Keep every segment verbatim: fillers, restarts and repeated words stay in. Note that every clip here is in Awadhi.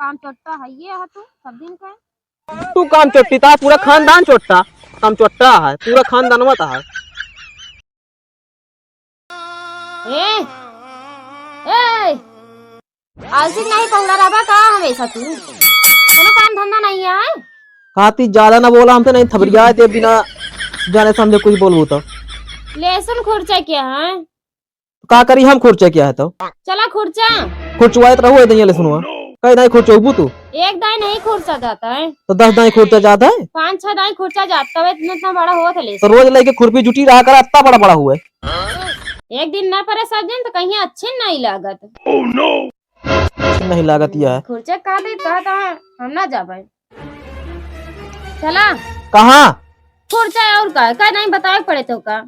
काम चोट्टा है ये है तू, सब दिन का। तू काम चोट्टी, ता पूरा खानदान चोट्टा, काम चोट्टा है, पूरा खानदानवा ता है। ए, ए, आलसी नहीं पहुड़ा रहा का हमेशा तू? कोनो काम धंधा नहीं है? काती ज्यादा ना बोला हमसे, नहीं थबरिया दे बिना जाने समझे कुछ बोलबू तो। लहसुन खुरचा क्या है? का करी हम खुरचा क्या है तो? चला खुरचा। खुरचवाए तो रहो दइया लहसुनवा। कई दाई खुरचबू तू? एक दाई नहीं खुरचा जाता है। तो दस दाई खुरचा जाता है? पाँच छह दाई खुरचा जाता है, इतना, इतना बड़ा होत है तो लहसुन। रोज लेके खुरपी जुटी रहा करा, इतना बड़ा बड़ा हुआ है। एक दिन ना परे सब दिन तो कहीं अच्छे नहीं लागत। नहीं लागत यह है। खुरचा का दे, कहा था हम ना जाबे। चला। कहाँ? खुरचा और का, का नहीं बताए पड़े तो का?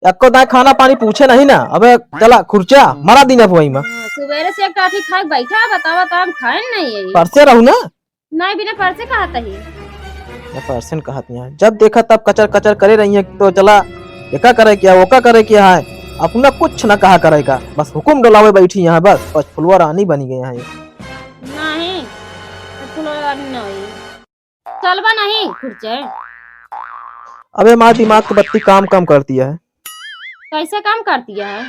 एको दाई खाना पानी पूछे नहीं ना। अबे चला खुरचा, मरा दिन अब वही में। हाँ, सुबेरे से एक टाफी खाए बैठा, बतावा तो हम खाए नहीं है। परसे रहू ना? नहीं, बिना परसे कहा तही। ना परसे न कहत यहाँ। जब देखा तब कचर कचर करे रही है, तो चला एका करे क्या, ओका करे क्या है, अपना कुछ ना कहा करेगा, बस हुकुम डोलावे बैठी यहाँ, बस, बस फुलवा रानी बनी गई यहाँ ये। नहीं, फुलवा रानी नहीं। चलबा नहीं खुरचे। अबे माँ, दिमाग तो बत्ती काम कम करती है। कैसे काम करती है?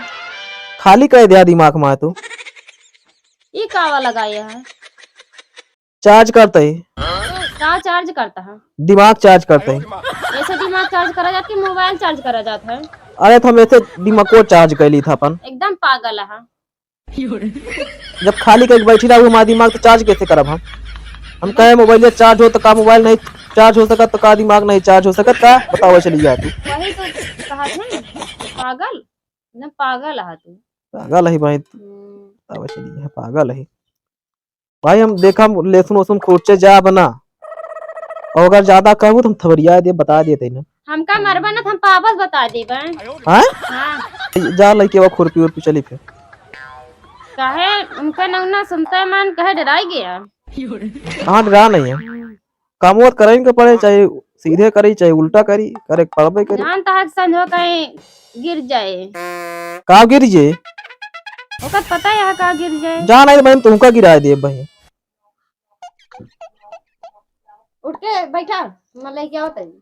खाली कर दिया दिमाग माँ तू। ई कावा लगाया है? चार्ज करते ही। का चार्ज करता है? दिमाग चार्ज करते ही। ऐसे दिमाग चार्ज करा जाता कि मोबाइल चार्ज करा जाता है? अरे तो हम ऐसे दिमाग को चार्ज कर ली था अपन। एकदम पागल है। जब खाली करके बैठी रहू हमारा दिमाग तो चार्ज कैसे करब हम? हम कहे मोबाइल चार्ज हो तो का मोबाइल नहीं चार्ज हो सकत, तो का दिमाग नहीं चार्ज हो सकत का? बताओ चली जा तू। वही तो कहा थे, पागल, एकदम पागल है तू। पागल है भाई तू। हम्म। बताओ चली जा, पागल है। भाई हम देखा लहसुन वसुन खुरचे जाब ना, और अगर ज्यादा कहबू तो हम थबरिया दे, बता देते ना। हमका मरबा ना तो हम पापस बता देबे। हाँ? हाँ। जा लेके वो खुरपी उरपी चली फिर। काहे उनका नौना सुनते मन कहे डराई गया। कहाँ डरा नहीं है? हम्म। काम वो करे के पड़े, चाहे सीधे करी, चाहे उल्टा करी, करे के पड़बे करी। जान तहक संजो कहीं गिर जाए। का गिर जे? ओकर पता है का गिर जाए। जा नहीं तो मैं तुमका गिरा दे भाई। उठ के बैठा, मैं लेके आओ तनी।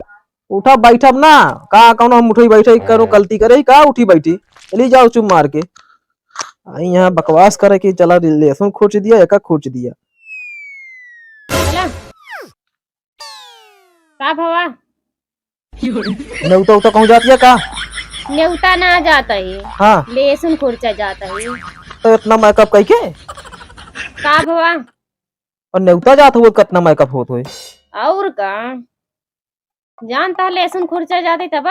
उठा बैठब ना, का कौनो हम उठई बैठई करो गलती करे, का उठी बैठी? चली जाओ चुप मार के। आई यहाँ बकवास करे कि चला लहसुन खोच दिया, एका खोच दिया। चला। का भवा? नेउता उता कहूँ जाती है का? नेउता ना जाता है। हाँ। लहसुन खुरचा जाता है। तो इतना मेकअप कई के? का भवा? और नेउता जात हुए कितना मेकअप होत हुए? और का? जानता है लहसुन खुरचा जाते तब?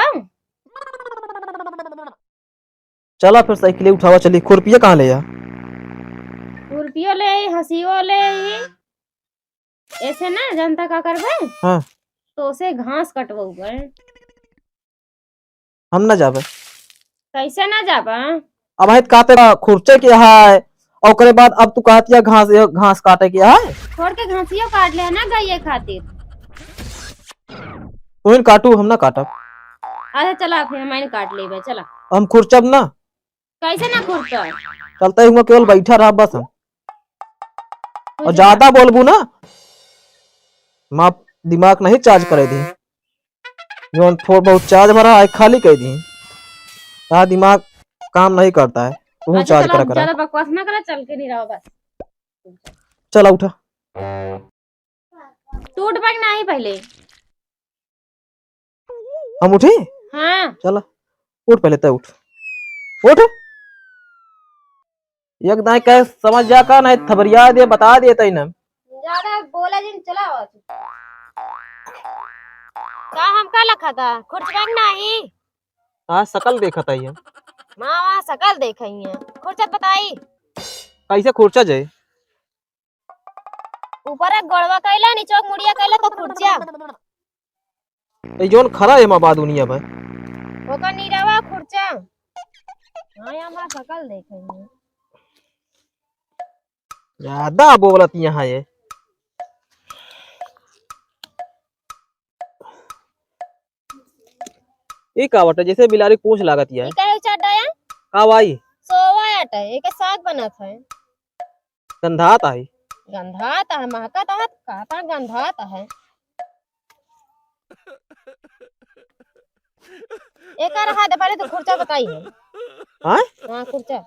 चला फिर साइकिल उठावा चली। खुरपिया कहाँ ले जा? खुरपियो ले आई, हंसियो ले आई। ऐसे ना जनता का करबे? हाँ। तो से घास कटवाऊबे। हम ना जाबे। कैसे ना जाबा? अब है काते खुरचे के है, और ओकरे बाद अब तू कहत या घास, घास काटे के है। छोड़ के घासियो काट ले ना गइये खातिर। तुहिन काटू, हम ना काटब। अच्छा चला, फिर हम आइन काट लेबे, चला। हम खुरचब ना। कैसे ना खुरचब? चलते हुआ केवल बैठा रहा बस हम। और ज्यादा बोलबू ना, माँ दिमाग नहीं चार्ज करे दी। जौन थोड़ बहुत चार्ज भरा है, खाली कर दी। का दिमाग काम नहीं करता है, तू अच्छा, चार्ज चला, करा, करा। ज्यादा बकवास ना करा, चल के नहीं रहो बस। चला उठा। तू उठबा कि नाही पहिले? हम उठी? हाँ। चला, उठ पहिले, तय उठ। उठ। एक दाई कहे समझ जा का, नहीं थबरिया दे, बता दे तई ना। ज्यादा बोला जिन, चला आवा तू। का हमका लखा था? खुरचबा कि नाही? आज सकल देखत आई है। माँ, वहाँ सकल देखई है। खुरचत बताई। कैसे खुरचा जाए? ऊपर एक गोड़वा कैला, नीचे एक मुड़िया कैला तो खुरचा। ए जौन खरा है माँ बा दुनिया भर। ओकर नीरावा खुरचा। हाँ, यहाँ हमार सकल देखे हैं। ज्यादा बोलत यहाँ ये। ई का बाटे? जैसे बिलारी पूछ लागत है। ई काहे उचार डाया? का भाई? सोवा आटा है, एके साग बनत है। गंधात आई। गंधात है, महकत है, कहता गंधात है। एकर हाथ पहले तो खुर्चा बताई है। हाँ? हाँ, खुर्चा।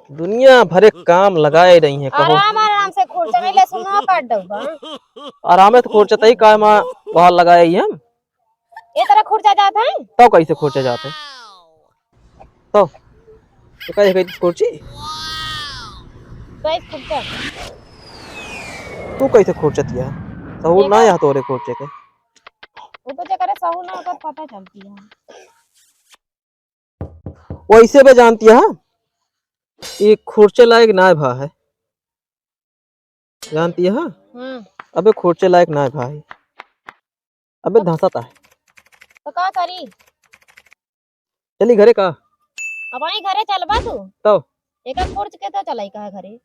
दुनिया भरे काम लगाए रही है, कहो। आराम, आराम से खुर्चा, नहीं ले सुनो काट दऊबा। आराम से खुर्चा तई का मा वहाँ लगाए ही हम। ये तरह खुर्चा जात है? तो कैसे खुर्चा जात है? तो, तो कैसे, कैसे खुर्ची? कैसे खुर्चा? तू कैसे खुर्चतिया? सहूर देखा? ना यहाँ तोरे खुर्चे के। वो तो जे करे सहूर ना ओकर पता चलती है। वैसे बे जानती है, ये खुर्चे लायक ना भा है। जानती है? हम्म। अबे खुर्चे लायक ना भा है। अबे धंसत है। तो का करी? चली घरे का? अब आई घरे चलबा तू? तो? एक खुर्च के तो चलाई का है घरे?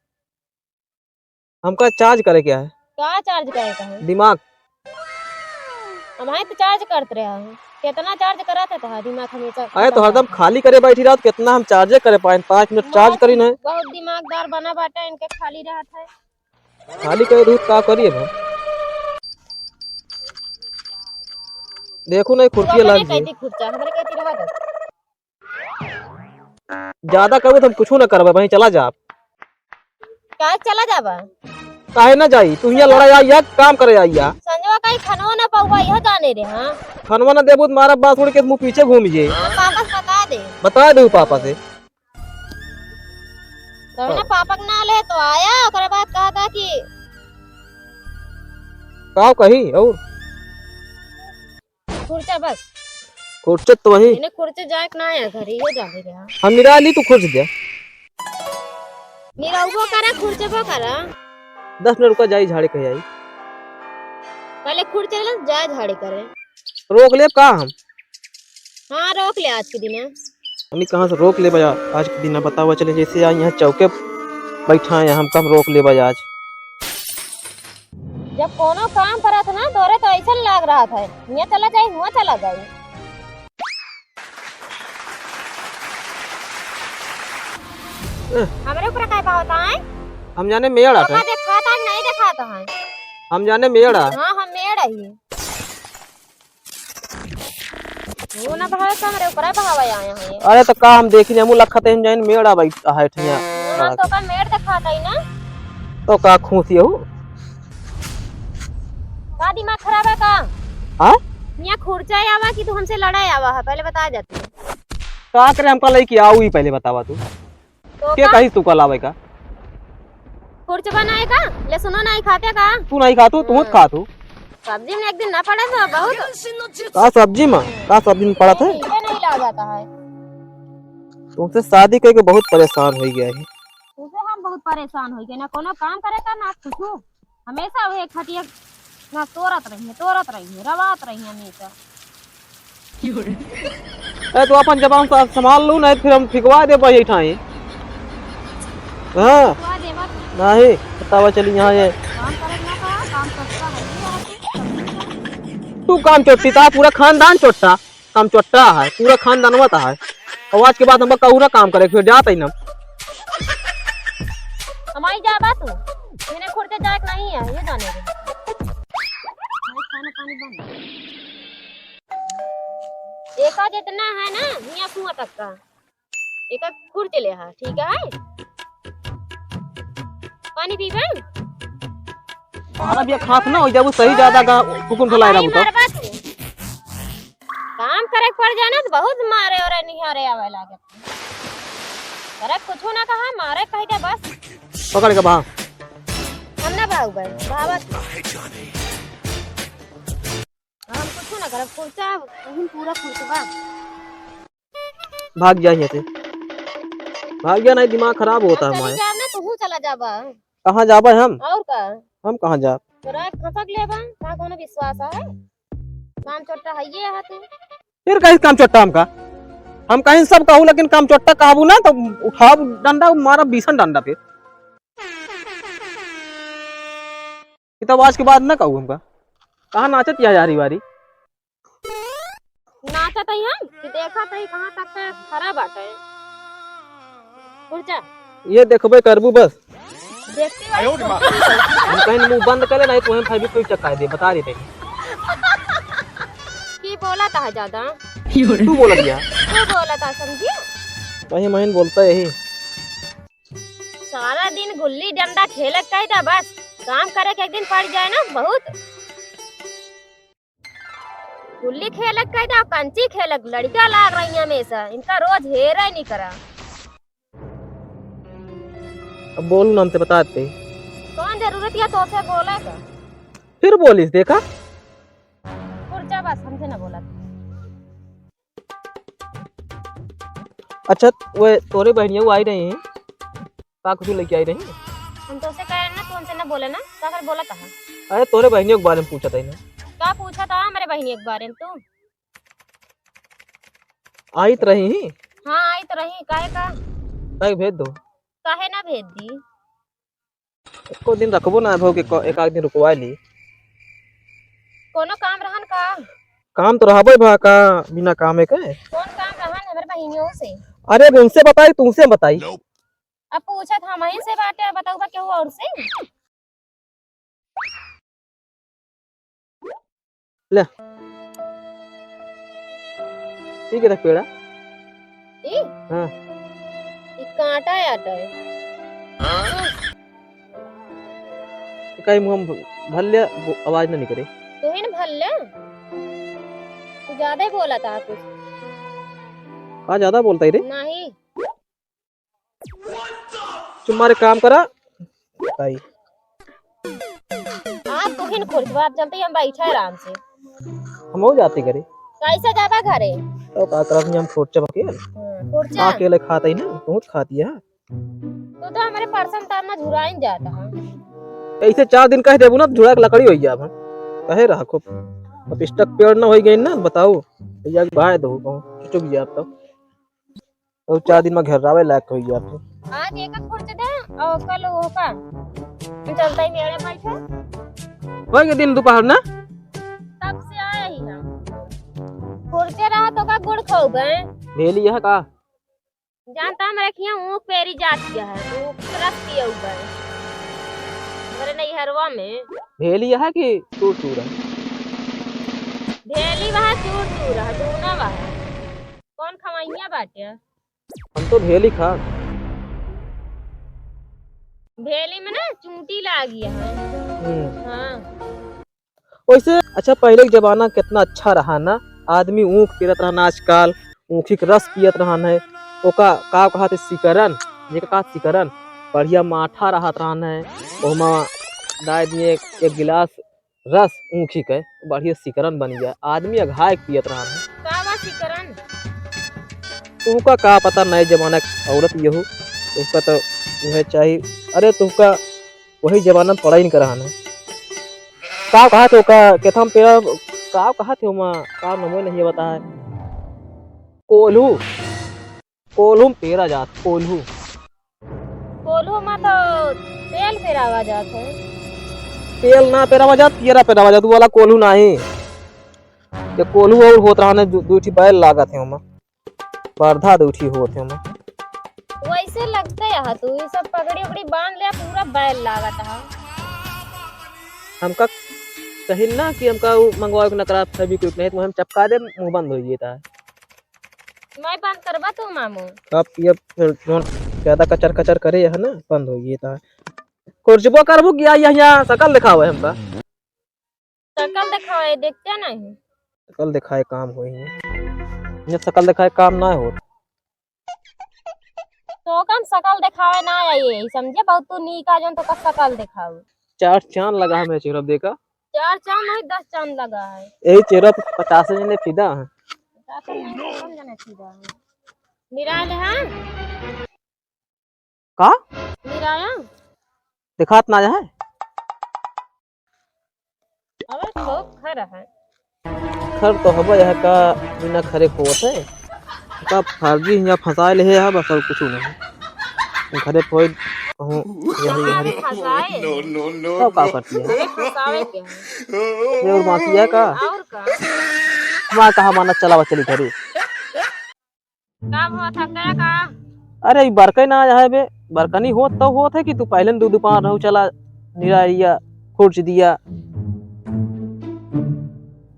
हमका चार्ज करे के है। का चार्ज करे का है? दिमाग। अब आई तो चार्ज करत रहा है। कितना चार्ज करत है तोहार दिमाग हमेशा अरे तो खत्म हरदम रहत है। खाली करे बैठी रहत, कितना हम चार्जे करे पाए, पाँच मिनट चार्ज बहुत करी नहीं। बहुत दिमागदार बना बाटे, इनके खाली रहत है। खाली करे दूध का करी अब हम? देखू नहीं, तू खुरपिया अपने लाग गई। कैदी खुर्चा, हमरे कैदी रहा दे। ज्यादा करबे तो हम कुछो ना करबे, वहीं चला जा। का चला जाबा? काहे ना जाई? तू हियाँ लड़ाई आई या काम करे आई या? संजवा कहीं खनवा ना पउबा, यह जाने रे, हाँ? खनवा ना देबू तो मारा बांस उड़ के मुँह पीछे घूम जे। हम पापा से बता दे। बता दे पापा से। तब ना पापा के ना ले तो आया, ओकरे बाद कहा था कि का कही और? खुर्चा बस। खुर्चे तो वही। इन्हें खुर्चे जाए के ना आया घर, ये जाने रे, हाँ। हम निरा ली, तू खुर्च दे। निरहुओ करा, खुर्चबो करा। दस मिनट रुका, जाई झाड़े कहे आई। पहले खुर्चे ले, जाए झाड़े करे। रोक ले का हम? हाँ, रोक ले आज के दिन। हमनी कहाँ से रोक ले बजा आज के दिन? बतावा, चले जैसे आई यहाँ चौके बैठा है, हम कब रोक ले बजा आज? जब कोनो काम करत ना, तोरे तो ऐसन लाग रहा था, हियाँ चला जाई, हुआँ चला जाई। एह। हमरे ऊपर काहे बहावत है? हम जाने मेड़ आटे। ओका देखात है, नहीं देखात है। हम जाने मेड़ आ। हाँ, हम मेड़ ही। वो ना भावे तो हमरे ऊपर बहावे आए हैं। अरे तो का हम देखी नहीं, मुँह लखत है, हम जाने मेड़ आ भाई, है ठिया। हाँ, तो का मेड़ देखात है ना? तो का खुशी हो? का दिमाग खराब है का? हाँ? यहाँ खुर्चा आवा कि तू हमसे लड़ाई आवा है, पहले बता जाती। का करे हमका लइके आऊ ही पहले बतावा तू। तो के का? कहिस तू कल आवे का? खुर्च बनाए का? ले सुनो, नहीं खाते का? तू नहीं खातू, तू हाँ। खातू। सब्जी में एक दिन ना पड़े तो बहुत। का सब्जी में? का सब्जी में पड़त है? इनके नहीं ला जाता है। तुमसे शादी करके बहुत परेशान हो गया है। तुमसे हम बहुत परेशान हो गए, ना कोनो काम करे का, ना कुछ। हमेशा वही खटिया ना तोरत रहिए, तोरत रहिए, रवात रहिए हमेशा। ए, तू अपन जबान स-, संभाल लू, नहीं फिर हम फिकवा दे भाई ठाई। हाँ। फिकवा देबा तू। नहीं, बतावा चली यहाँ ये। काम करे ना का, काम करता है, ये है। तू काम चोट्टी, ता पूरा खानदान चोट्टा। काम चोट्टा है, पूरा खानदानवा ता है। और आज के बाद हमका कहूरा काम करे, फिर जात ही ना। हमारी जाबा तू, मैंने खुर्चे जाए के नहीं है, ये जाने दे। भाई, खाना पानी बन। एका जितना है ना, हियाँ कुआं तक का। एका खुर्च ले हा, ठीक है? पानी पीबे? अरे भैया, खात ना हो जाबू, सही ज्यादा गा-, हुकुम फैलाए रहबू तो। मारबा तू। काम करे के पड़ जाए ना तो बहुत मारे और निहारे आवे लागे। करे कुछो ना कहा, मारे कह दे बस। पकड़ के भाग। हम ना भागबे, भागत। हम कुछो ना करब, खुर्चा, तुम पूरा खुर्चबा। भाग जा यहाँ से। भाग जा, नहीं दिमाग खराब होता हम है चली हमारे। जाब ना, तू चला जाबा। कहाँ जाबे हम? और का? हम कहाँ जाब? तोरा खसक लेबा, का कोनो विश्वास है? काम चोट्टा है ये है तू। फिर कहीं काम चोट्टा हमका? हम कहीं सब कहू, लेकिन काम चोट्टा कहबू ना तो उठाब डंडा, मारब बीसन डंडा फिर। कि तब आज के बाद ना कहू हमका। कहाँ नाचत या यारी वारी? नाचत ही हम कि देखत ही कहाँ तक के खरा बाटे। खुर्चा। ये देखबे करबू बस। देखती बानी। हम कहीं मुंह बंद कर ले, नहीं तो हम फेविक्विक चटकाए दे, बता देते हैं। की बोलत ह ज्यादा? तू बोलत या। तू बोलत ह, समझी? वही महीन बोलता यही। सारा दिन गुल्ली डंडा खेलत कही दा बस, काम करे के एक दिन पड़ जाए ना, बहुत। गुल्ली खेलक कह दो, कंची खेलक, लड़का लाग रही है हमेशा, इनका रोज हेरे नहीं करा। अब बोलू ना, हमसे बता दे। कौन जरूरत है तोसे बोले का? फिर बोलिस, देखा? खुर्चा बस, हमसे ना बोला। अच्छा, वो तोरे बहनिया वो आई रही हैं, का कुछ लेके आई रही? हम तोसे कहे ना, तू हमसे ना बोले ना, का कर बोला कहा? अरे, तोरे बहनियों के बारे में पूछत ही ना। का पूछत ह हमरे बहनियों के बारे में तू? आई त रही ही। हाँ, आई त रही, काहे का? काहे भेज दो। काहे ना भेज दी? एको दिन रखबो ना भो के क-, एक आध दिन रुकवा ली। कोनो काम रहन का? काम तो रहबे भा का, बिना कामे के। कौन काम रहन हमरे बहिनियों से? अरे, अब उनसे बताई, तुमसे बताई। अब पूछत हमही से बाटे, बताऊ बा केहू और से? ले। ई के रख पेड़ा। ई? हाँ। ई कांटा आटा है। काई मुंह में भर ले, वो आवाज ना निकले। तू ही ना भर ले। तू ज्यादा ही बोला था कुछ। का ज्यादा बोलता ही रे? नहीं। चुप मारे काम करा। ताई। आप तो हिन खुर्चवा, आप चलते ही हम बैठे आराम से। हम हो जाते घरे। कैसे जाबा घरे? तो का करब, हम खुर्चा बके। हाँ, खुर्चा। अकेले खाते ही ना, बहुत खाती है। तू तो हमरे परसन तार में झुराइन जाता है। ऐसे चार दिन कह देबू ना, झुरा के लकड़ी हो जाब हम। कहे रहा खूब। अब इस तक पेड़ ना हो गई ना, बताओ। भैया के बाय दो, चुप गया अब तो। और चार दिन में घेरावे लायक हो गया आप। आज एक खुर्च दे और कल वो का। हम चलता ही मेरे बैठे। वही के दिन दोपहर ना? तब से आए ही हम। खुर्चे रहा तो का गुड़ खाओगे? भेली यह का? जानता हम रखिया ऊख पेरी जात गया है, तो ऊख के रस पिया हुआ है। हमारे नैहरवा में। भेली यह कि चूर चूर है? भेली वह चूर चूर है, दूना वह। कौन खवैया बाटे? हम तो भेली खा। भेली में ना चूंटी लागी है। हम्म। हाँ। वैसे अच्छा, पहले के जमाना कितना अच्छा रहा ना, आदमी ऊख पेरत रहा ना, आजकल ऊखी के रस पियत रहन है। ओका का कहत है? सिकरन। जेका कहत सिकरन, बढ़िया माठा रहत रहन है, ओहमा डाल दिए एक, एक गिलास रस ऊखी के, बढ़िया सिकरन बन गया। आदमी अघाय के पियत रहन है। का बा सिकरन? तुमका का पता, नए जमाना के औरत यहू, तुमका तो वह चाहिए। अरे तुमका वही जमाना में पढ़ाई नहीं करा है। का कहा थे का, केथम पेरा, का कहा थे ओमा, का नमो नहीं बता है। कोल्हू, कोल्हू में पेरा जात, कोल्हू। कोल्हू में तो तेल पेरावा जात है। तेल ना पेरावा जात, पियरा पेरावा जात, वो वाला कोल्हू नाही। ये कोल्हू और होत रहा ने, दू, दू ठी बैल लागत है ओमा। पर्दा दू ठी होत है ओमा। वैसे लगते है तू, ये सब पगड़ी उगड़ी बांध ले, पूरा बैल लागत है। हमका कहिन ना कि हमका उ मंगवावे के नकरा फेविक्विक नहीं तो हम चपका दे, मुंह बंद हो गया था। मैं बंद करबा तू मामू। अब ये फिर जौन ज्यादा कचर कचर करे है ना, बंद हो गया था। कुर्जबो करबू कि या, या, या सकल दिखावे हमका। सकल दिखावे, देखते नहीं। सकल दिखाए काम होई है। ये सकल दिखाए काम ना हो। तो कम सकल दिखावे ना आई, समझे? बहुत तू नीक आ जौन तो का सकल दिखाऊ। चार चांद लगा है मेरे चेहरा पे, देखा? चार चांद नहीं, दस चांद लगा है। यही चेहरा पे पचास जने फिदा है। पचास जने, कौन जने फिदा है? निराल है? का? निराया? दिखात ना है? अबे खूब खर है। खर तो हबे यह का बिना खरे खोत है। का फर्जी यहाँ फंसाए ले है, बस और कुछ नहीं। घरे कोई कहूँ यही, यही। फंसाए? No, no, no, तो का no। करती है? अरे फंसावे के है। ये और बाकी है का? और का? माँ कहा माना चला चली घरे। का हुआ था, क्या का? अरे, ई बरके ना आया है बे। बरकनी होत तो होत है कि तू पहले न दू दुकान रहू चला, निराइया, खुर्च दिया।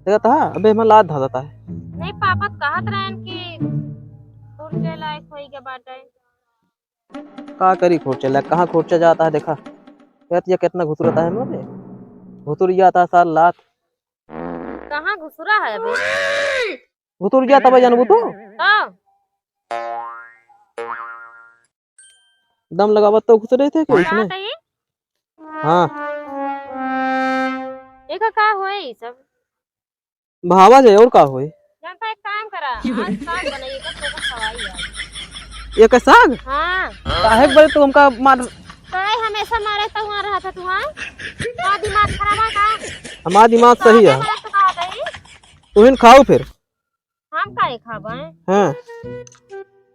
देखत हा, अबे हमार लात धरत है। नहीं, पापा त कहत रहन कि खुर्चे लायक होई के बाटे। का करी खुर्चे लायक, कहाँ खुर्चा जाता है देखा। कहत ये कितना घुसुरता है मोरे। घुसुर जाता है सार लात। कहाँ घुसुरा है अबे? घुसुर जाता भाई जानबू तू? हाँ। दम लगावत तो घुस रहे थे कि का इसने? कही? हाँ। एका का होए ई सब? बहावा जाए और का होए? जानता एक काम करा, आज साग बनाइए का तो खवाई आज। ये का साग? हाँ। काहे बड़े तू हमका मार? काहे हमेशा मारे तो वहाँ रहता तू, हाँ? का दिमाग खराब है का? हमारा दिमाग सही है। मारे तो का होता है? तुहिन खाओ फिर। हम काहे खाबे? हाँ।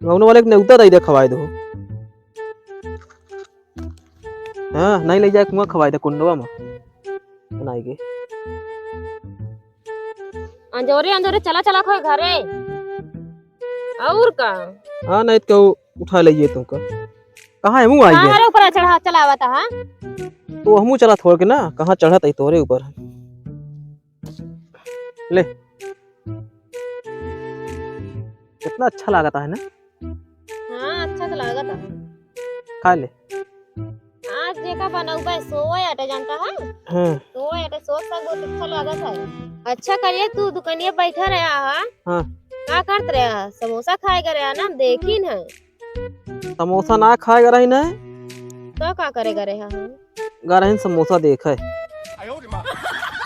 गौनो वाले के नेउता दई दे, खवाए दो। हाँ, नहीं ले जाए कुआं, खवाए दे कुंडवा में। बनाई के। अंजोरे, अंजोरे चला, चला खोए घरे। और का? हाँ, नहीं तो उठा ले ये तुमका। कहाँ है मुँह आई कहाँ है? अरे ऊपर चढ़ा, चला आवता, हाँ? तो हमू चला थोड़ के ना, कहाँ चढ़त है तोरे ऊपर। ले। कितना अच्छा लागता है ना? हाँ, अच्छा तो लागता है। खा ले। आज जेका बनौबा है, सोए आटे जानता है? हाँ। सोए आटे, सोत का बहुत अच्छा लागत है। अच्छा करिए, तू दुकानिया बैठा रहा है। हाँ। का करत रहा? समोसा खाए के रहा ना, हम देखी न। समोसा ना खाए के रही ना। तो का करे के रहा है? गा रहे हैं समोसा देखे।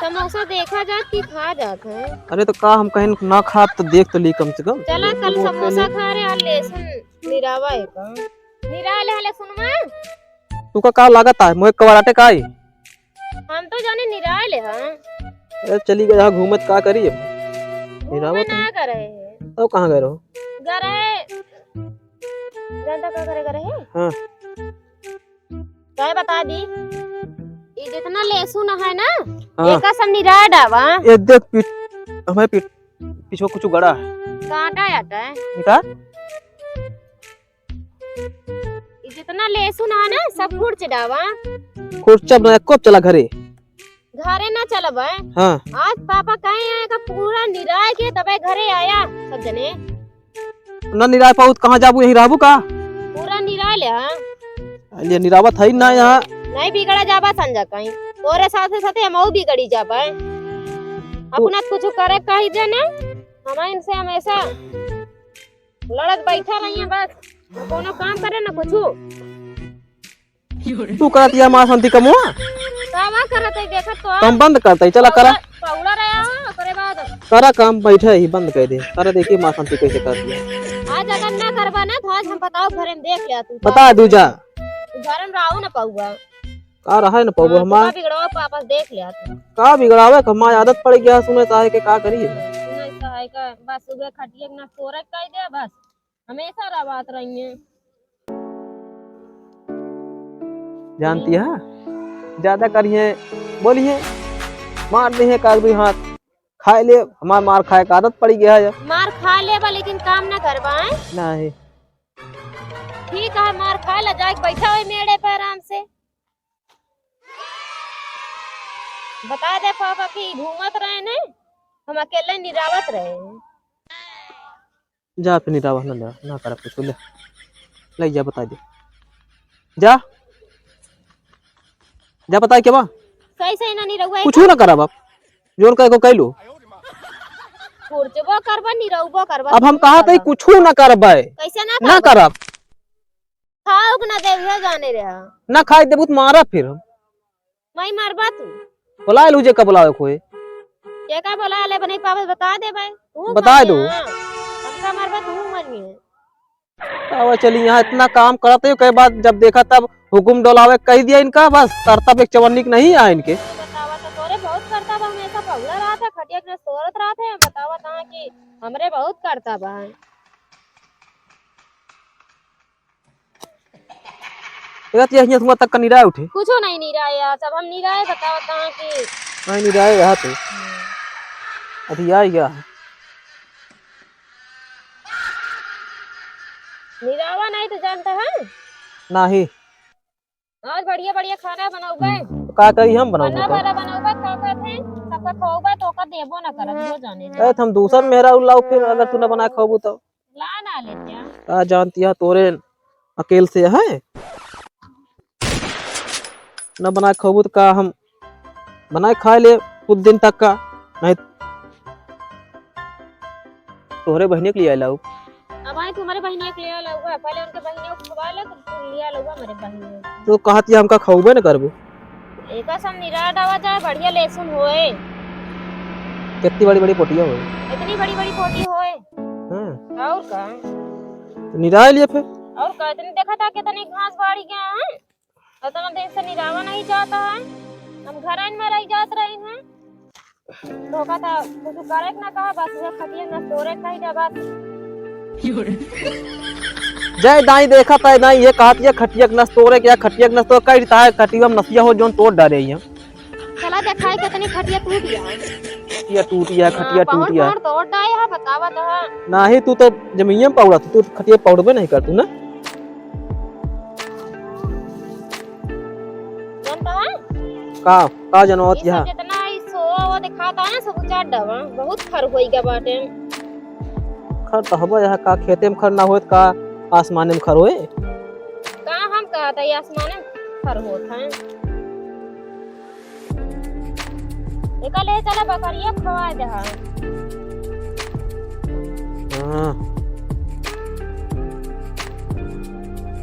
समोसा देखा जात कि खा जात है? अरे तो का हम कहीं ना खाब तो देख तो ली कम से कम। चला कल समोसा खा रहे और लहसुन निरावा है का? निरा ले हले सुनमा। तू का, का लागत है? मोए कवराटे का आई? हम तो जाने निराय ले हाँ। अरे चली गए यहाँ घूमत का करी अब? घूमे निरावा तो ना करे है। तो कहाँ गए रहो? गए रहे। जानता का करे गए रहे? हाँ। तोय बता दी, ई जितना लहसुन है ना, हाँ। एका सब निराय डावा। ये देख पीठ, हमें पीठ, पीछे कुछ गड़ा है। काटा जाता है। निकाल। ई जितना लहसुन है ना, सब खुर्च डावा। खुर्च अब ना, कब चला घरे? घरे ना चलबे। हाँ। आज पापा कहे हैं कि पूरा निराय के तबे घरे आया सब जने। ना निराय पाऊ त कहाँ जाबू, यहीं रहबू का? पूरा निराय ले, हाँ। ये निरावत है ना यहाँ। नहीं बिगड़ा जाबा संजा कहीं। तोरे साथे साथे हमहू बिगड़ी जाबे। अपना कुछ करे कही दे ना। हम इनसे हमेशा लड़त बैठा रही हैं बस। ना कोनो काम करे ना कुछू। तू करत या माँ शांति कमुआ? कावा करत है देखत तो। काम बंद करत है, चला करा। पौड़ा, पौड़ा रहा हो, ओकरे बाद। करा काम, बैठे ही बंद कर दे। करा देखिए माँ शांति कैसे करत है। आज अगर ना करबा ना तो आज हम बताओ घरे में देख लिया तू। बता दू जा। तू घरे में रहो ना पौआ। का रहा है ना पौआ हाँ, हमार? तू का बिगड़वा पापा देख लिया तू। का बिगड़ावे का हमार आदत पड़ गया सुने चाहे के का करी? सुने चाहे का बस सुबह खटिए के ना सोरे कह दे बस। हमेशा रवात रही हैं। जानती है, ज्यादा करिए, बोलिए, मार दे है कागजी हाथ, खाए ले, हमार मार खाए का आदत पड़ी गया है। मार खा लेबा, लेकिन काम ना करबा, हैं? नहीं। ठीक है, मार खा ले, जाके बैठा होई मेड़े पे आराम से। बता दे पापा कि घूमत रहे ने, हम अकेले निरावत रहे। जा अपनी रावा ना, ना, ना करा कुछ, ले, ले जा, बता दे, जा, जा बता के बा, सही सही ना निरहुआ कुछ ना करा बाप, जोन कहे को कह लो। खुर्चबो करबा, निरहुबो करबा, अब हम कहा तई कुछ ना करबे, कैसे ना ना करबा? करब। खाओ के ना देवियो जाने रहा। ना खाए देबू त मारा फिर। माई मारबा तू। बोला लू जे का बोलावे कोई। के का बोला ले बने पावे बता दे भाई। तू बता दो। हाँ। हमका मारबा तू मर गई है। अब चली यहाँ इतना काम करत है, कई बात जब देखा तब हुकुम डोलावे कह दिया इनका, बस करता पे चवन्निक नहीं है इनके। बतावा तो तोरे बहुत करता बा, हमेशा पगला रहत है, खटिया के सोरत रहत है, बतावा ता कि हमरे बहुत करता बा। देखत ये हियाँ धुआं तक का निराय उठे। कुछो नहीं निराय यार, सब हम निराय बतावत हैं कि नहीं निराय रहा तो। हम्म। अभी आ गया। निरावा नहीं तो जानता है। नाही। आज बढ़िया बढ़िया खाना बनउबे। तो का करी हम बनउबे बना तो? बना बनउबे, का कहत है? सबका खवाउबे तो ओका देबो ना करत, जो जाने। ए, तो हम दूसर मेहरारू लाउब फिर, अगर तू ना बना खवाबू तो। ला ना लेते हैं। का जानती है तोरे अकेल से है? ना बना खवाबू तो का हम बनाए खाए ले कुछ दिन तक का, नहीं तोहरे बहिनिया के लिया लाउब। अब आई तुम्हारे बहिनिया के लिया लाउब, पहले उनके बहिनिया को खवा ले, तुम लिया लाउब मेरे बहिनिया को। तो कहत ये हमका खवाबे न करबू। एका सब निराट आवा जाए, बढ़िया लहसुन होए। कितनी बड़ी बड़ी पोटिया होए। इतनी बड़ी बड़ी पोटी होए। हाँ। और का? तो निराय लिए फिर। और का, इतनी देखा था कितनी घास बाड़ी गया है। इतना दिन से निरावा नहीं जाता है, हम घर में रह जात रही हैं। धोखा था, कुछ करे के ना कहा, बस ये खटिया न तोरे कही दे बात। जय दाई देखा तय दाई, ये कहत ये खटिया के नस तोरे के, या खटिया के नस तोरे कही देता है, खटिया में नसिया हो जोन तोड़ डारे ही हम। चला देखाई कितनी खटिया टूट गया है। खटिया टूट गया, हाँ, खटिया टूट बहुत गया। मार तोड़ डाए है, बतावा तो है। नाही, तू तो जमीन में पौड़ा, तू खटिया पौड़बे नहीं कर तू ना। जानता है? का, का जनवत ये सब यहाँ? जितना ई सोवा वो दिखाता है ना, सब उचार डावा। बहुत खर होई गया बाटे। खर तो हवा यहाँ का, खेते में खर ना होए तो का आसमाने में खर होए? का हम कहता है, आसमाने में खर होत है। एका ले चला बकरिया खवा दे हा। हाँ।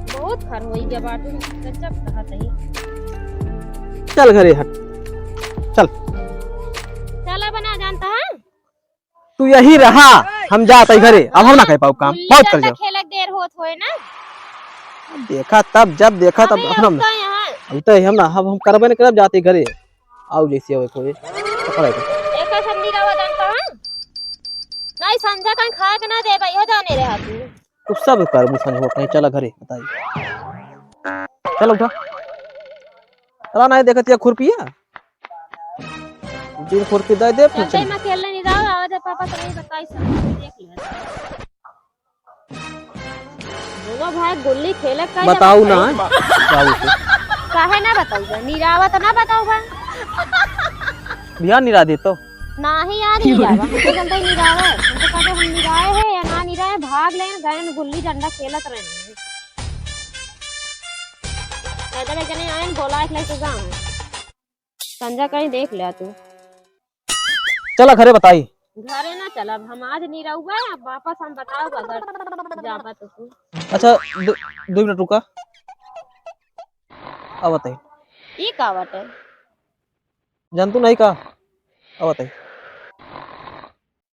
बहुत खर होई गया बाटू, गजब कहत ही। चल घरे हट, चल। चला बना जानता है? तू यही रहा, हम जात ही घरे, अब हम ना कर पाऊ काम, गुल्ली बहुत कर डंडा जाओ। खेलक देर होत होए ना। देखा तब, जब देखा तब अबे अपना अब तो यहाँ। अब तो हम ना, हम, हम करबे नहीं करब, जाते घरे। आओ जैसे आवे कोई, पकड़ा के। एका सब निरावा जानता है? नहीं, संझा कहीं खाए के ना देबा, इहो जाने रहा तू। तू सब करबू संझा कहीं, चला घरे, बताई। चल उठा। चला नहीं देखत या खुरपिया। दिन खुरपी दे दे, चलते फिर चल। मैं अकेले नहीं रहा, आवाज है पापा तो नहीं बताई सब, देख लिया। दोनों भाई गुल्ली खेले का बताऊ जब ना, बताऊ तो। काहे ना बताऊ बा? निरावा तो ना बताऊ बा। बिहान निरा दे तो। नाही यार निरावा, हम तो चलते ही निरावा है। हम तो कहते हम निराए हैं या ना निराए, भाग लेन, गए न गुल्ली डंडा खेलत रहे। पैदल एक जने आए न बोला एक लाइक गाँव। संझा कहीं देख लिया तू। चला घरे बताई। घरे ना चलब, हम आज नहीं रहुआ, अब वापस हम बताओ अगर जाबा तो तू। अच्छा, दो, दो मिनट रुका, अब बताई। ई का बाटे? जानतू नहीं का? अब बताई।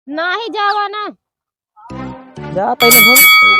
नाही जावा ना। जा तैने घूम।